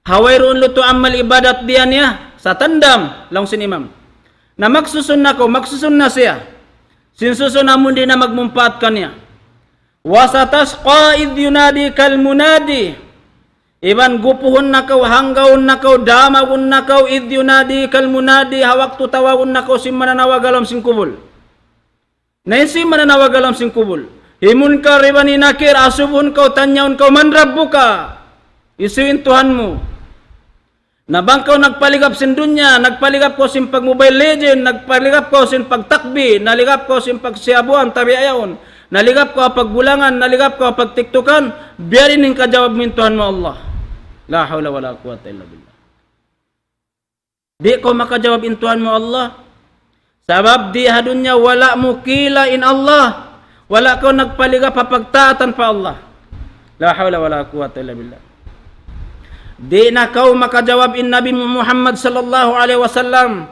ha wayruun lutu' amal ibadat diya niya, ستندم, laung sin imam. Na magsusun na kaw, magsusun na siya. Sin susun amun di' na magmumpaat kaniya. وستشقى إذ يناديك المنادي. Iban gupuhun na kaw, hanggawun na kaw, damagun na kaw, إذ يناديك المنادي, ha waktu tawagun na kaw sin mananawag ha lawm sin kubul. Na in sin mananawag ha lawm sin kubul, hi Munkar iban hi Nakir, asubuhun kaw, tanyaun kaw, من ربك? Hisiyu in Tuhan mu? Na bang kaw nagpaligap sin dunya, nagpaligap kaw sin pag-Mobile Legend, nagpaligap kaw sin pagtakbi, naligap kaw sin pagsiyabuan, tabiya yaun, naligap kaw pagbulangan, naligap kaw pagtiktukan, biya' diin in kajawab mu in Tuhan mu Allah. La hawla wala quwwata illa billah. Di' kaw makajawab in Tuhan mu Allah. Sabab di ha dunya wala' mu kila in Allah. Wala' kaw nagpaligap ha pagtaatan pa Allah. La hawla wala quwwata illa billah. Di' na kaw makajawab in Nabi Muhammad sallallahu alayhi wasallam.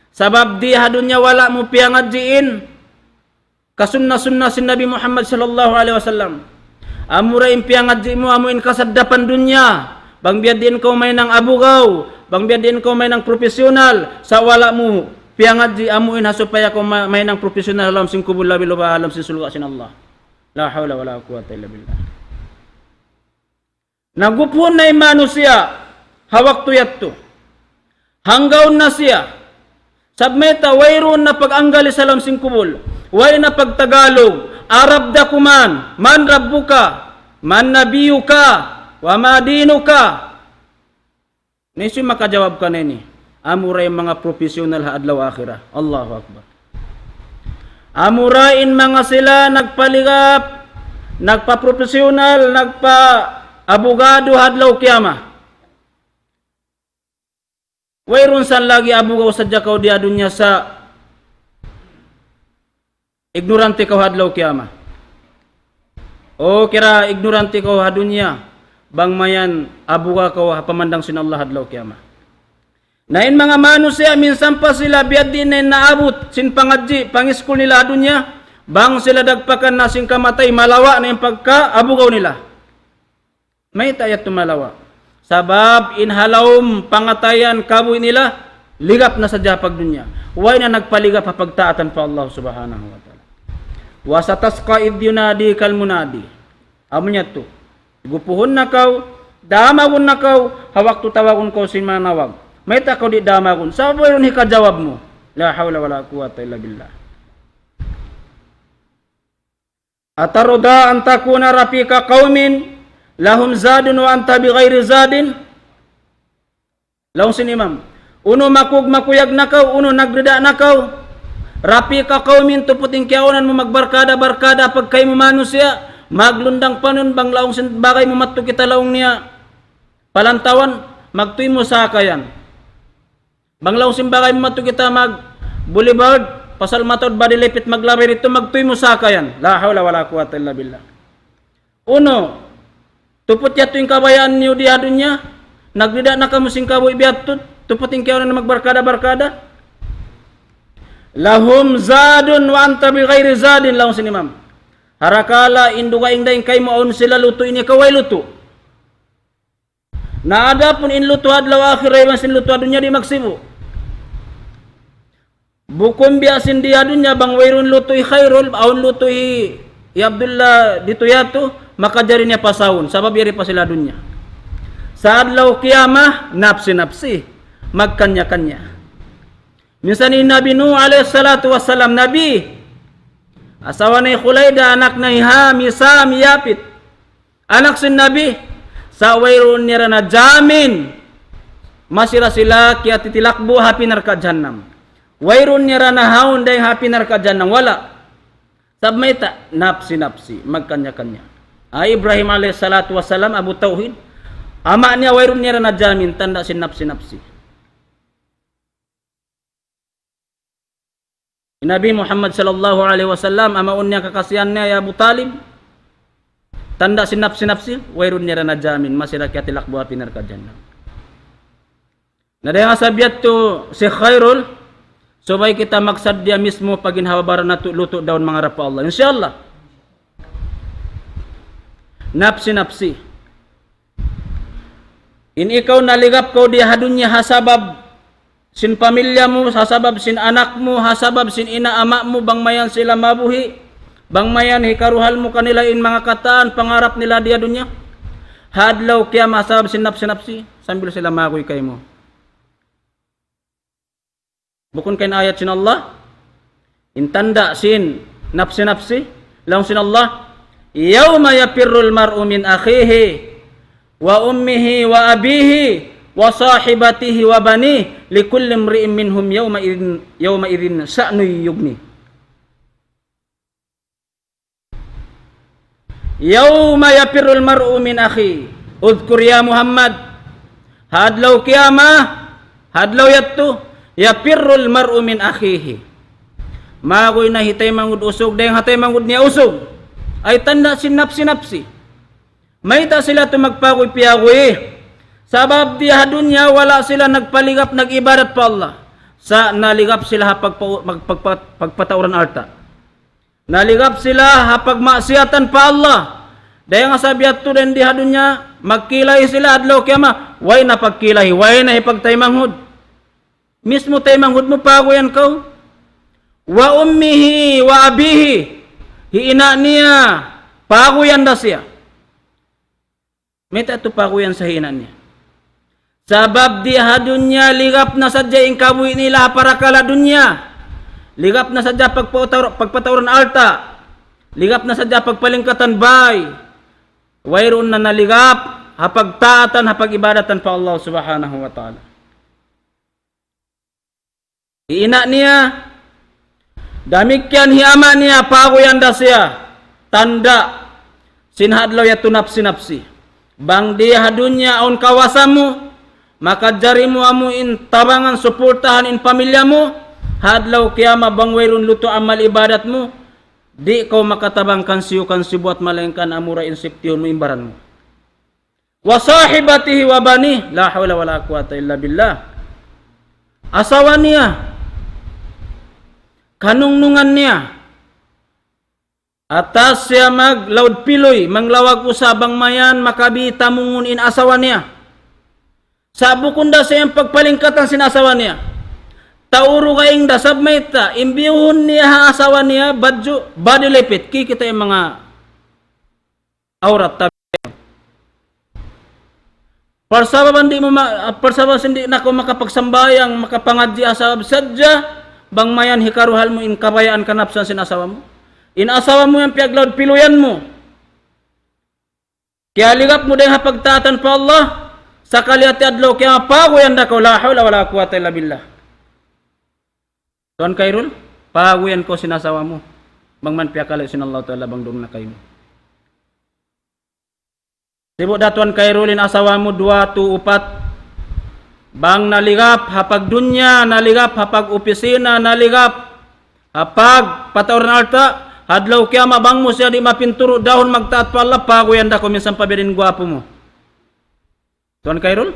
Sabab di ha dunya wala' mu piyangadji' in kasunna-sunna sin Nabi Muhammad sallallahu alayhi wasallam. Amura in piyangadji' mu amu in kasaddapan dunya. Bang biya' diin kaw mahinang abugaw, bang biya' diin kaw mahinang professional, sa' wala' mu piyangadji' amu in ha supaya kaw ma-, mahinang professional ha lawm sin kubul, labi-labi ha lawm sin surga' sin Allah. La hawla wala quwwata illa billah. Nagupuhun na in manusiya' ha waktu yadtu. Hanggaun na siya. Sabab mayta', wayruun na pag-Anggalis ha lawm sin kubul. Way na pag-Tagalog. Arab da kuman. Man rabbuka? Man nabiyuka? Wa ma dinuka? Na hisiyu makajawab kaniya ini? Amura in manga professional ha adlaw akhirat. Allahu Akbar. Amura in manga sila nagpaligap, nagpa-professional, nagpa-abogado ha adlaw kiyamat. Wayruun san lagi' abugaw sadja kaw di ha dunya sa' ignorante kaw ha adlaw kiyamat. O kira ignorante kaw ha dunya, bang mayan abugaw kaw ha pamandang sin Allah ha adlaw kiyamat. Na in manga manusiya' minsan pa sila biya' diin na in naabut sin pangadji', pangiskul nila ha dunya, bang sila dagpakan na sin kamatay, malawa' na in pagkaabugaw nila. Mayta' yadtu malawa'? Sabab in ha lawm pangatayan kabuhi' nila, ligap na sadja ha pagdunya. Way na nagpaligap ha pagtaatan pa Allah Subhanahu wa Ta'ala. وستشقى إذ يناديك المنادي. Amu niya yadtu. Gupuhun na kaw, damagun na kaw, ha waktu tawagun kaw sin manawag. Mayta' kaw di' damagun? Sabab wayruun hikajawab mu. La hawla wala quwwata illa billah. أترضى أن تكون رفيق قوم لهم زاد وأنت بغير زاد؟ Laung sin imam. Unu makug-, makuyag na kaw, unu nagrida na kaw. Rafika qawmin, tuput in kiyaunan mu magbarkada-barkada pagkaymu manusiya', maglundang panun bang laung sin bagay mu madtu kita laung niya. Palantawan, magtuy mu sakayan. Bang laung sin bagay mu madtu kita mag boulevard, pasal mataud badi lipit maglabay didtu, magtuy mu sakayan. La hawla wala quwwata illa billah. Unu, tuput yadtu in kabayaan niyu di ha dunya, nagrida na kamu sin kabuhi' biya' yadtu, tuput in kiyaunan magbarkada-barkada. لهم زاد وأنت بغير زاد, laung sin imam. Parakala' in dugaing dayn kaymu awn sila lutu', in ikaw way lutu'. Na adapun in lutu' adlaw akhirat iban sin lutu' ha dunya di' magsibu'. Bukun biya' sin di ha dunya bang wayruun lutu' hi Khairul, awn lutu' hi, hi Abdullah ditu yadtu, makajari niya pasawun, sabab yari pa sila ha dunya. Sa' adlaw kiyamat, napsi-napsi, magkanya-kanya. Minsan in Nabi Nuh alayhi salatu wassalam, Nabi, asawa niya hi Khulaydah, anak niya hi Ham, hi Sam, hi Yafith. Anak sin Nabi, sa' wayruun niya ra najamin, masi ra sila kiyatitilakbu' ha api narka' jahannam. Wayruun niya ra nahaun dayn ha api narka' jahannam. Wala'. Sabab mayta', napsi-napsi, magkanya-kanya. Ah, Ibrahim alayhi salatu wassalam, Abu Tawhid, ama' niya wayruun niya ra najamin, tanda' sin napsi-napsi. Nabi Muhammad sallallahu alayhi wasallam, amaun niya kakasihan niya, hi Abu Talib, tanda' sin napsi-napsi, wayruun niya ra najamin, masi ra kiyatilakbu' ha api narka' jahannam. Na dayn ha sabab yadtu sin Khairul, subay kita magsaddiya mismu pa ginhawa-baran natu' lutu' dayn mangarap pa Allah. Insya Allah. Napsi-napsi. In ikaw naligap kaw di ha dunya ha sabab sin pamilya mu, ha sabab sin anak mu, ha sabab sin ina' ama' mu, bang mayan sila mabuhi', bang mayan hikaruhal mu kanila in manga katan, pangarap nila di ha dunya. Ha adlaw kiyamat ha sabab sin napsi-napsi, sambil sila maguy kaymu. Bukun ka in ayat sin Allah, in tanda' sin napsi-napsi, laung sin Allah, يوم يفر المرء من أخيه وأمه وأبيه وصاحبته وبنيه لكل امرئ منهم يومئذ، يومئذ شأن يغنيه. يوم يفر المرء من أخيه. اذكر يا محمد. Ha adlaw kiyamat, ha adlaw yadtu, يفر المرء من أخيه. Maguy na hi taymanghud usug, dayng ha taymanghud niya usug. Ay tanda' sin napsi-napsi. Mayta' sila tu magpaguy-piyaguy? Sabab di ha dunya wala' sila nagpaligap, nag-ibadat pa Allah. Sa' naligap sila ha pagpa-, mag-, pagpa-, pagpatauran alta'. Naligap sila ha pagmaksiyatan pa Allah. Dayng ha sabab yadtu dayn di ha dunya, magkilay sila adlaw kiyamat. Way na pagkilay, way na hipagtaymanghud. Mismu taymanghud mu paguyan kaw. وأمه وأبيه. Hi ina' niya, paguyan da siya. Mayta' tu paguyan sa hi ina' niya? Sabab di ha dunya ligap na sadja in kabuhi' nila ha parakala' dunya. Ligap na sadja pagpataur-, pagpatauran alta'. Ligap na sadja pagpalingkatan bay. Wayruun na naligap ha pagtaatan, ha pag-ibadatan pa Allah Subhanahu wa Ta'ala. Hi ina' niya, damikkiyan hi ama' niya, paguyan da siya. Tanda', sin ha adlaw yadtu napsi-napsi. Bang di ha dunya awn kawasa mu, makajari mu amu in tabangan, supultahan in pamilya mu, ha adlaw kiyamat bang wayruun lutu' amal ibadat mu, di' kaw makatabang kansiyu-kansiyu buat malaingkan amura in siptihun mu in baran mu. وصاحبته وبنيه. لا حول ولا قوة إلا بالله. Asawa niya, kanungnungan niya. Atas siya maglaud piluy, manglawag usa bang mayan makabi tamungun in asawa niya. Sa' bukun da siya in pagpalingkatan sin asawa niya. Tauru kaing da sab mayta', in biyuhun niya ha asawa niya, badju', body lipit, kikita' in manga awrat tabi'. Parsababan di' mu ma-, parsababan sin di' na kaw makapagsambahayang, makapangadji' ha sabab sadja, bang mayan hikaruhal mu in kabayaan kanapsan sin asawa mu. In asawa mu yan piyaglaud piluyan mu. Kiyaligap mu dayng ha pagtaatan pa Allah, sakali hati adlaw kiyamat paguyan da kaw, لا حول ولا قوة إلا بالله. Tuan Khairul, paguyan kaw sin asawa mu. Bang man piyakalayu' sin Allah Ta'ala bang duun na kaymu. Sibu' da Tuan Khairul in asawa mu duwa, tu, upat. Bang naligap ha pagdunya, naligap ha pag-opisina, naligap ha pagpatauran alta', ha adlaw kiyamat bang mu siya di' mapinturu' dahun magtaat pa Allah, paguyan da kaw minsan pa biya' diin gwapu mu. Tuan Khairul?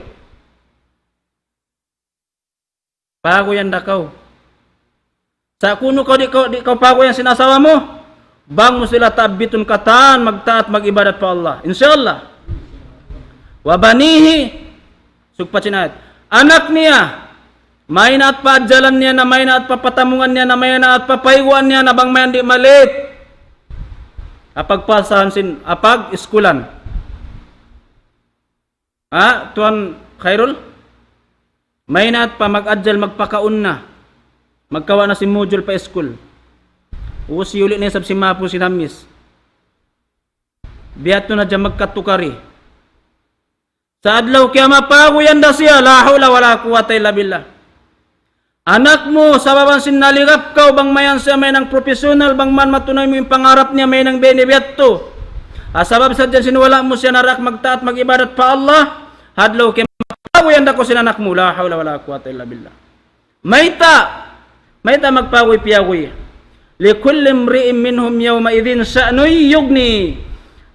Paguyan da kaw. Sa' kunu' kaw di' kaw, di' kaw paguyan sin asawa mu, bang mu sila tabbitun katan magtaat, mag-ibadat pa Allah. Insya Allah. وبنيه, sugpat sin ayat. Anak niya, maynaat pa adjalan niya na, maynaat pa patamungan niya na, maynaat pa payguan niya na, bang mayan di' malit. Apag pasahan sin, apag iskulan. Ha, Tuan Khairul? Maynaat pa mag-adjal magpakaun na. Magkawa' na sin module pa iskul. Ubus siyuli' na isab sin mapu sin Hamis. Biya' tu na dyan magkatukari. Sa' adlaw kiyamat paguyan da siya, لا حول ولا قوة إلا بالله. Anak mu, sababan sin naligap kaw, bang mayan siya mahinang professional, bang man matunay mu in pangarap niya mahinang biya' ini biya' tu. Ha sabab sadja sin wala' mu siya narak magtaat, mag-ibadat pa Allah, ha adlaw kiyamat paguyan da kaw sin anak mu, لا حول ولا قوة إلا بالله. Mayta', mayta' magpaguy-piyaguy. لكل امرئ منهم يومئذ شأن يغنيه.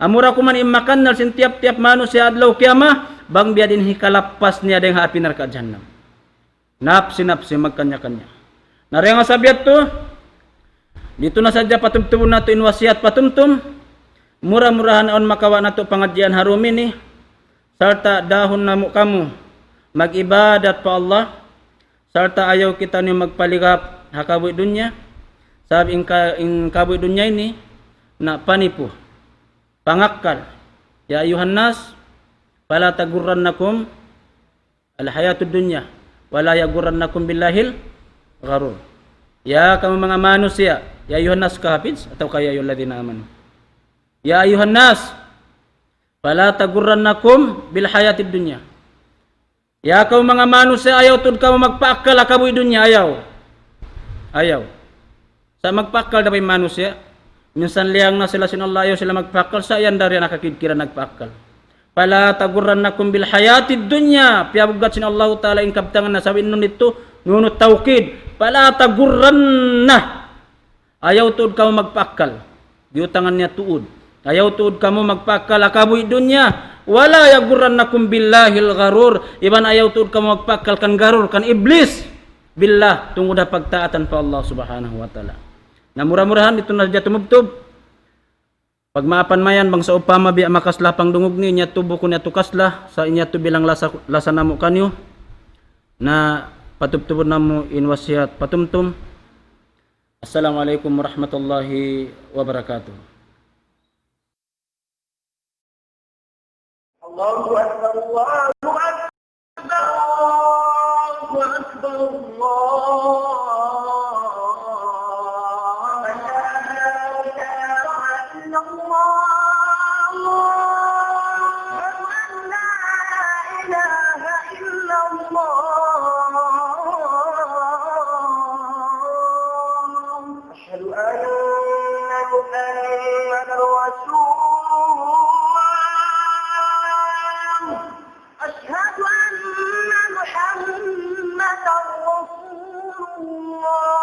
Amura kuman in makannal sin tiyap-tiyap manusiya' adlaw kiyamat, bang biya' diin hikalappas niya dayng ha api narka' jahannam. Napsi-napsi magkanya-kanya. Na dayng ha sabab yadtu, didtu na sadja patubtubun natu' in wasiyat patumtum, mura-murahan awn makawa' natu' pangadjian ha dum ini, sarta' dahun namu' kamu mag-ibadat pa Allah, sarta' ayaw kitaniyu magpaligap ha kabuhi' dunya, sabab in ka-, in kabuhi' dunya ini na panipu, pangakkal. يا أيها الناس فلا تغرنكم الحياة الدنيا ولا يغرنكم بالله الغرور. Ya kamu manga manusiya', يا أيها الناس ka, Hafiz, atawa ka يا أيها الذين آمنوا. يا أيها الناس فلا تغرنكم بالحياة الدنيا. Ya kaw manga manusiya', ayaw tuud kamu magpaakkal ha kabuhi' dunya, ayaw. Ayaw. Sa' magpaakkal da ba in manusiya'? Minsan liyang na sila sin Allah, ayaw sila magpaakkal, sa' yan da isab nakakidkiran nagpaakkal. فلا تغرنكم بالحياة الدنيا. Piyabuggat sin Allahu Ta'ala in kabtangan na sabab nunut itu, nunut tawkid. فلا تغرن. Ayaw tuud kamu magpaakkal. Diyutangan niya tuud. Ayaw tuud kamu magpaakkal ha kabuhi' dunya. ولا يغرنكم بالله الغرور. Iban ayaw tuud kamu magpaakkal kan gharur, kan iblis. Billah, tungud ha pagtaatan pa Allah Subhanahu wa Ta'ala. Na mura-murahan, itu na sadja tumubtub. Pagmaapan mayan, bang sawpama biya' makasla pangdungug niyu, in yadtu bukun yadtu kasla, sa' in yadtu bilang lasa, lasa namu' kaniyu, na patubtubun namu' in wasiyat patumtum. Assalamu alaykum warahmatullahi wabarakatuh. الله أكبر، الله أكبر، الله أكبر، الله أكبر. أشهد أن لا إله إلا الله. أشهد أن لا إله إلا الله. أشهد أن محمدا رسول الله. أشهد أن محمدا رسول الله.